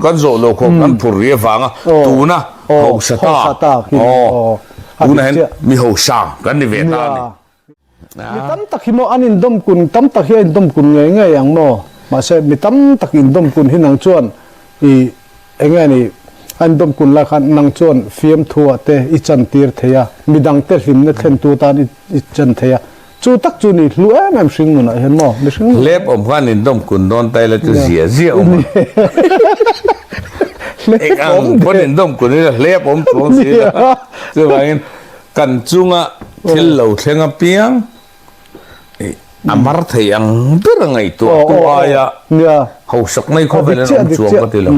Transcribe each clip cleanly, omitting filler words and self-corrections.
kan zawh lo khawp kan phur rih avanga tuna hausa ta aw tuna hian mi hausa kan ni ve ta a ni. Mi tam tak hi maw an indawm kun tam tak hi a indawm kun ngei ngei ang maw? Mahse mi tam tak indawm kun hi nang chuan i eng nge ni a indawm kun lai khan nang chuan fiamthu ah te i chan tir thei a, midang te hlimna thlentu tan i chan thei a, chu tak chu ni hlu em em hring nunah hian maw mihring Hlep awm khan indawm kun dawn ta ila chu zia zia awm a. Eng ang pawn indawm kun ila hlep awm chuang si la. Chuvangin Kan chunga thil lo thleng apiang a mar thei ang ber a ngaihtuah tu aia hausak mai khawvel an awm chuang ka ti lo.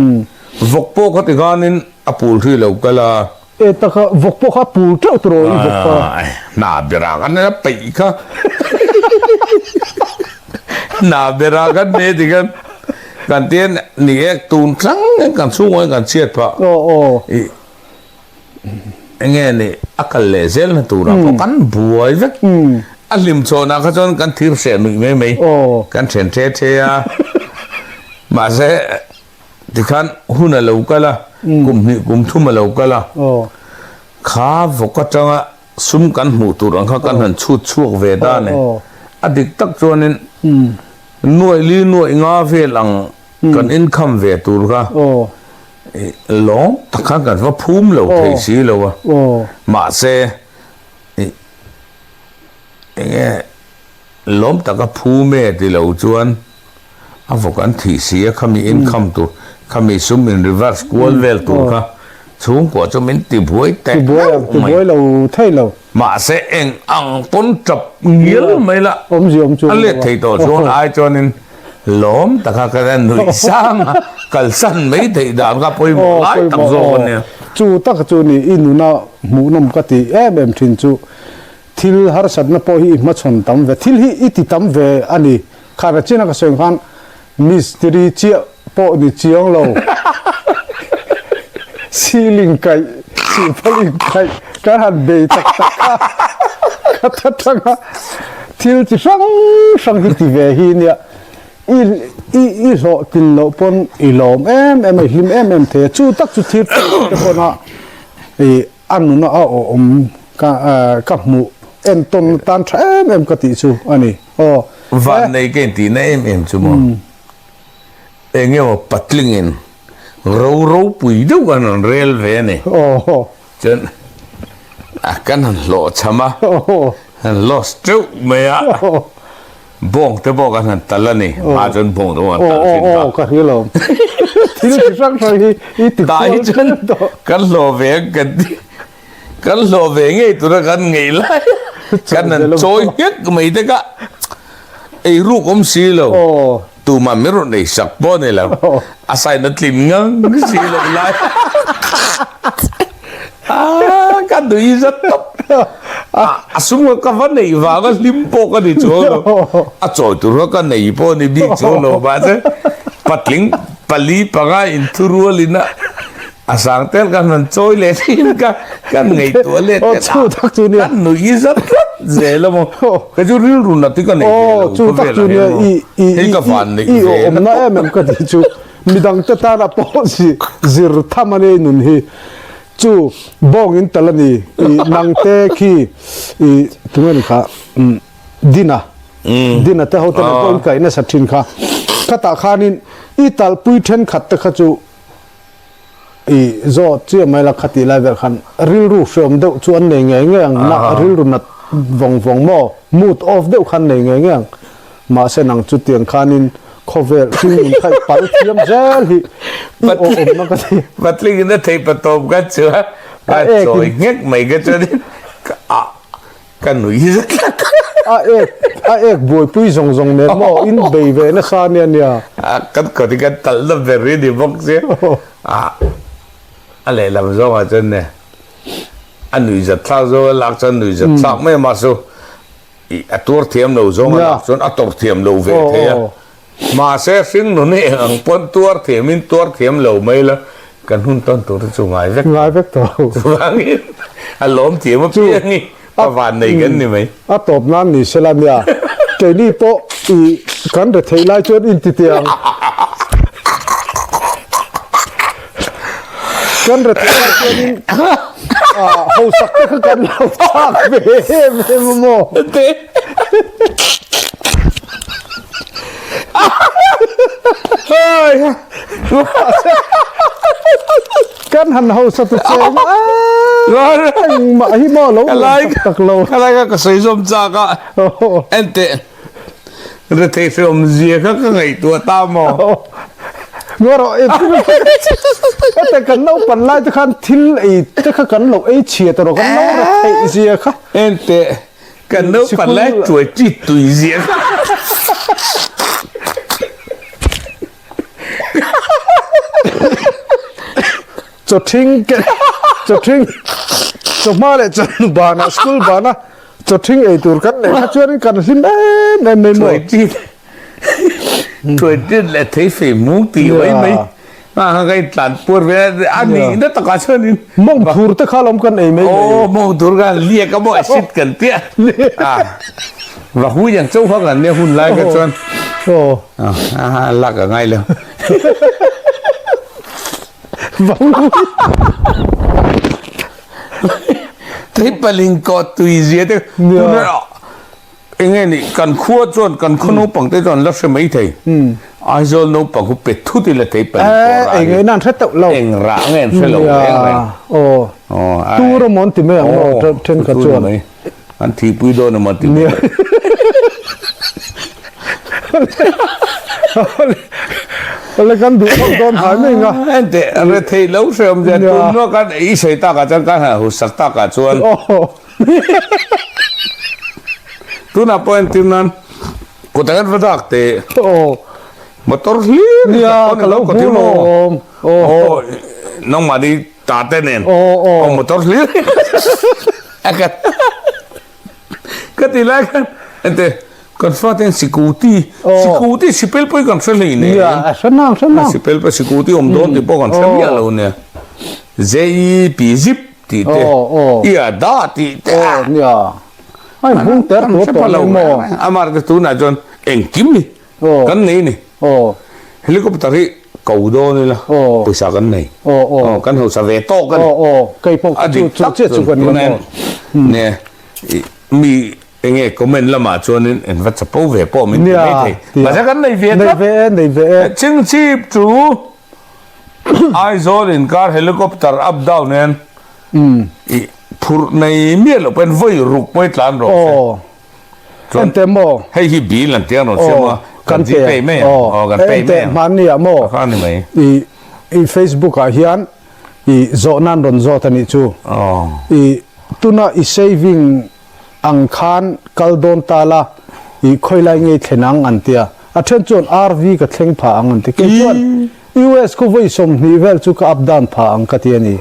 Vawk pawh kha tikhanin a pul hri lo kal a. E taka vawk pawh kha a pul teuh tawh i vawk kha. Hna berah khan a peih kha. Hna berah khan ne tikhan kan tian ni e tun tlang kan chhungah hian kan chhiat phah. Enge ni a kal leh zel na turah pawh kan buai vek. A hlim chhawnah kha chuan kan thir hreh nuih mai mai. Kan then the the a. Mahse tikhan hun a lo kal a, kum hnih kum thum a lo kal a. Kha vawk atanga sum kan hmuh tur ang kha kan han chhut chhuak ve ta a ni. A dik tak chuanin nuaih li nuaih nga vel ang kan income ve tur kha. Lawm tak khan kan va phum lo thei si lo a, mahse enge lawm taka phum e ti lo chuan a vawk an thih si a, khami income tur, khami sum in reverse kual vel tur kha chhungkua chu min ti buai teh hlauh mai. Mahse eng ang pawn tap ngial mai la, a let thei tawh chuan ai chuanin lawm taka ka la nuih sang a, kalsan mai theih dan kha pawimawh lai tak zawk a nia. Chu taka chu ni i nuna hmuhnawm ka tih em em thin chu thil harsatna pawh hi i hmachhawn tam ve, thil hi i ti tam ve a ni. Khan a chin a ka sawi khan mistiri chiah pawh ni chiang lo ceiling kaih sihpalin kaih kan han bei tak tak a ka tha tang a thil chi hrang hrang hi ti ve hi nia i i i hlawh tlin loh pawn i lawm em em a i hlim em em thei a chu tak chu thil te pawn a i a nuna a awm ka ka hmuh entawn tan tha em em ka tih chu a ni aw. Van nei ka intihna em em chu maw. Eng emaw patlingin ro ropui deuh kan rawn rel ve a ni. Chuan a kan han hlawh cham a, han lost teuh mai a, bawng te pawh kan han tal a ni. Hma chuan bawng te pawh kan tal thin kha. Ka hria lo. Thil chi hrang hrang hi i ti Tah hi chuan kan hlawh ve ang kan ti. Kan hlawh ve ngei tura kan ngei lai kan han chawi nghek mai te kha ei ruk awm si lo. Tumah min rawn ei sak pawh a ni lo. A sign a tlin ngang si lo lai. Aaa ka nui zat tawp. A sum kha ka va neih vanga hlim pawh ka ni chuang lo. A chawi tur kha ka nei pawh a ni bik chuang lo. Mahse patling pali panga inthurualin a A sang tel kan han chawi leh thin ka kan ngaihtuah leh te chu tak chu nia kan nui zat tlat zel a maw ka chu rilru nat hi ka nei ve lo chu tak chu nia i i hei ka van neih ve i awmna em em ka ti chu midang te tana pawh zir tham a nei nun hi chu bawng in tal a ni i nang te khi i tunge ni kha dina dina te ho te pawh in kaih nasa thin kha khatah khanin i talpui thenkhat te kha chu I zawt chiah mai la khatih lai vel khan rilru hreawm deuh chu an nei ngei ngei ang na rilru nat vawng vawng maw mood off deuh khan nei ngei ngei ang mahse nang chutiang khanin khawvel hringnun kha i pal thiam zel hi i awmna ka ti. Patling in a thei patawm ka chu a ka chawi nghek mai ka chuanin a Ka nui zet tlat. A ek a ek buaipui zawng zawng nen maw in bei ve nasa nia nia. A kan kawt hi kan talh na ber hi ni bawk sia. A a lehlam zawngah chuan ne a nui zat thlak zawng a lak chuan nui zat thlak mai a mahse ih a tuar thiam lo zawng a lak chuan a tawrh thiam lo ve thei a. Mahse hringnun hi eng ang pawn tuar thiam in tuar thiam lo mai la kan hun tawn tur te chu ngai vek Ngai vek tawh. Chuvangin a lawm thiam apiang hi pa van nei kan ni mai. A tawp nan ni sela nia keini pawh i kan re theih lai chuan in ti tiang. Kan retheih lai chuanin hausak te kha kan lo chak ve em em a maw? Te. Kan han hausa tu cheng a engmah hi maw lo nuam tak tak lo. Ka lai kha ka sawi zawm chak a. Enteh. Rethei hreawm zia kha ka ngaihtuah ta maw? Ngaw rawh, hete kan naupan lai te khan thil ei te kha kan lo ei chhia ta rawh, kan lo retheih zia kha. Enteh, kan naupan lai chuai chi tui zia kha. Chawthing ke chawthing chawhma leh chawhnu banah school bana chawthing ei tur kan neih kha chuanin kan hlim em em mai maw. Chuaitin leh thei fei mung tih mai mai a kha ka intlan puar ve a nihna takah chuanin mawng thur te kha lawm kan ei mai mai. Aw mawng thur khan liak a maw acid kan tia a va hui ang chauh kha kan nia hun lai kha chuan a lak a ngai lo. Theipaling kaw tui zia te enge ni kan khua chuan kan khaw naupang te chuan la hre mai thei Aizawl naupang khu pe thut ila theipaling kaw rah eng eng an hre teuh lo eng rah nge an hre lo reng reng aw tur a mawn ti mai ang maw thenkhat chuan an thihpui dawn emaw ti mai. Awle kan duh tawk dawn hai mai nga. Enteh retheih lo hreawm zia tun hnuah kan i sawi takah chuan kan han husak takah chuan tunah pawh entir nan kutah kan va dak teh motor hlir nia ka lo hmu lawm aw nangmahni ta te nen aw motor hlir Ka ti lai khan ente kan fate hian sikuti sikuti sipel pawh hi kan hre hlei nen Nia a hre nang hre nang sipel pawh sikuti awm dawn tih pawh kan hre miah lo nia JEP zip tih te ia da tih te a nia ai hmung ter tur tawh lo maw amar te tunah chuan engkim hi Kan nei ni. Helicopter hi ko dawn ila pawisa kan nei. Kan hausa ve tawk a ni. A dik tak chu tuna hian ne mi enge comment lamah chuanin en va chapo ve pawh min ti mai thei. Mahse kan nei ve tlat. Chingchip chu Aizawl inkar helicopter up down hian i phurh nei miah loh pawhin vawi ruk pawh i tlan rawh se. Chuan Ente maw? Hei hi bill an tia rawn siam a, kan Gpay mai ang. Aw, kan pay mai ang. Hmanni ah maw? A kha ni mai. I i Facebook ah hian i zawhna an rawn zawt a nih chu. Aw. I tuna i saving ang khan kal dawn ta la, i khawilai ngei thlen ang an tia. A then chuan RV ka thleng pha ang an ti. Kei chuan US khu vawi 20 vel chu ka up down pha ang ka ti a ni.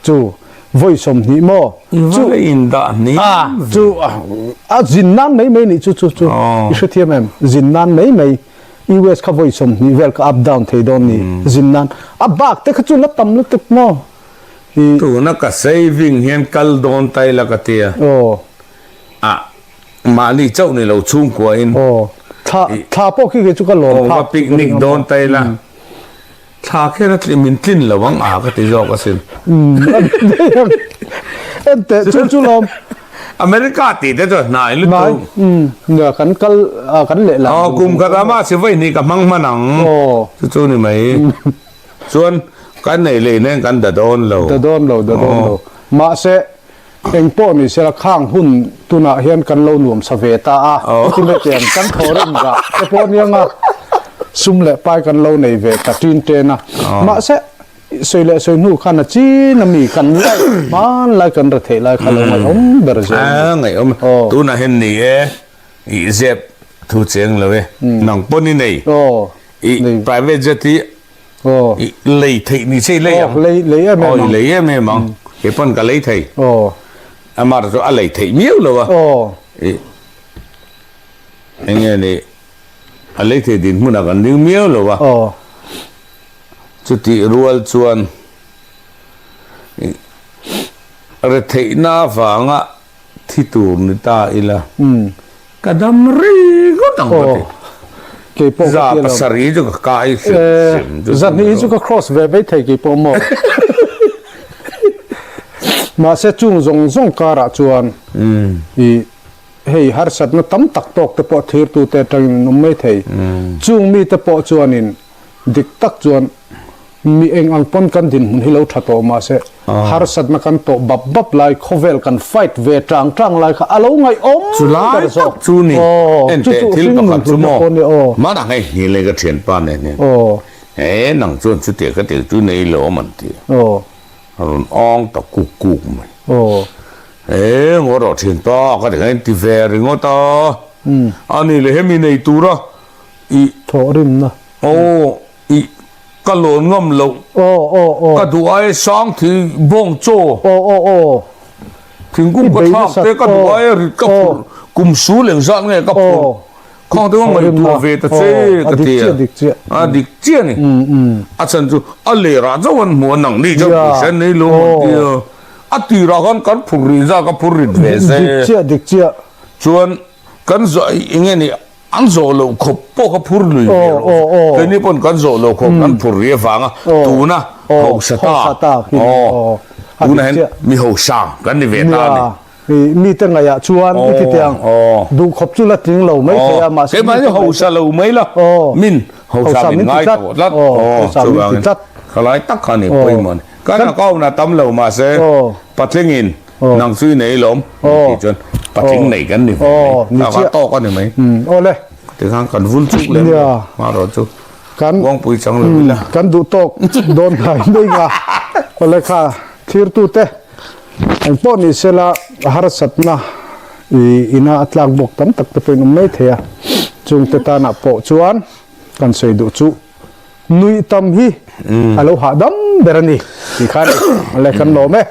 Chu vawi 20 maw? Chu i in dah hni. A chu a zin nan mai mai nih chu chu chu i hrethiam em? Zin nan mai mai US kha vawi 20 vel ka up down thei dawn ni zin nan a bak te kha chu la tam lutuk maw? I Tuna ka saving hian kal dawn ta ila ka tia. Aw. A mahni chauh ni lo chhungkua in. Aw. Thla thla pawh khi kei chu ka lawm phak. Aw va picnic dawn ta ila. Thla kher a tlin min tlin lo ang a ka ti zawk asin. Enteh chu chu lawm. America tih te chu hnai lutuk. Nia kan kal kan leh lam. Aw kum khat ama si vawi hnih ka hmang hman ang. Chu chu ni mai. Chuan kan nei leh nen kan da dawn lo. Da dawn lo da dawn lo. Mahse Eng pawh ni sela khang hun tunah hian kan lo nuam sa ve ta a, ti mai tiang kan thaw rem rah te pawh aniang a, sum leh pai kan lo nei ve ta ṭin ṭen a. Mahse, sawi leh sawi hnu khan a chin a mi kan lai hmanlai kan ra theih lai kha lo ngaihawm ber zel a ni. Ngaihawm tunah hian ni e, i zep thu cheng lo e, nang pawn i nei, i private jet hi Aw. I lei theih ni se i lei ang. Aw, lei lei em em ang. Aw, i lei em em ang. Kei pawn ka lei thei. Aw. Amah chu a lei theih miau lo a. Aw. I eng nge ni a lei thei dinhmunah kan ding miau lo a. Aw. Chutih rual chuan i retheihna avanga thi tur ni ta ila. Ka dam rei ngawt ang ka ti. Kei pawh ka ti lo. Za pasarih chu ka kai hrim hrim. Zahnih hi chu ka cross ve mai thei kei pawh maw. Mahse chung zawng zawng karah chuan i hei harsatna tam tak tawk te pawh thirtute atangin an awm mai thei. Chung mite pawh chuanin dik tak chuan mi eng ang pawn kan dinhmun hi lo tha tawh mahse harsatna kan tawh bap bap lai khawvel kan fight ve tang tang lai kha a lo ngaihawm ber zawk. Chu ni enteh thil pakhat chu maw hmanah hei hnial ka thianpa nen hian he nang chuan chutia ka tel chu nei lo awm an ti. A rawn awng ta kuk kuk mai. He ngaw rawh thin pa ka ti kha ti ve ringawt a. A ni leh hemi nei tura i. Thawh rimna. Aw i ka lawn ngam loh. Aw aw aw. Ka duh ai sang thi bawng chaw. Aw aw aw. Thingkung ka thlak te ka duh ai rit ka phurh kum sul engzat nge ka phurh. Khang te kha ngaihtuah ve ta che ka ti a, a dik chiah a ni. A chhan chu a lerah chauh an hmu a, nang ni chuan pawisa an nei lo an ti a. A tirah khan kan phur rih zat ka phur rit ve se. Dik chiah, dik chiah. Chuan kan zawh eng nge ni an zawh loh khawp pawh kha phur lui ve rawh se. Keini pawn kan zawh loh khawp kan phur rih avanga tuna hausa ta, tunah hian mi hausa kan ni ve ta a ni. Mite ngaihah chuan i ti teh ang, duh khawp chu la tling lo mai thei a, mahse mite ngaihah hausa lo mai la, min hausa min ngai tawh tlat, chuvangin khalai tak kha ni pawimawh a ni. Kan account a tam lo mahse patlingin nang chu i nei lawm tih chuan patling nei kan ni ve mai, a tawk a ni mai. Tikhan kan vul chuk lem lo, hmarawh chu Uangpui chang lo ila. Kan duh tawk dawn hnai mai nga, awle kha thirtute. Eng pawh ni sela harsatna i ina a tlak bawk tam tak te pawhin awm mai thei a, chungte tanah pawh chuan kan sawi duh chu nuih tam hi a lo hahdam ber a ni tih kha a ni. Awle kan lawm e.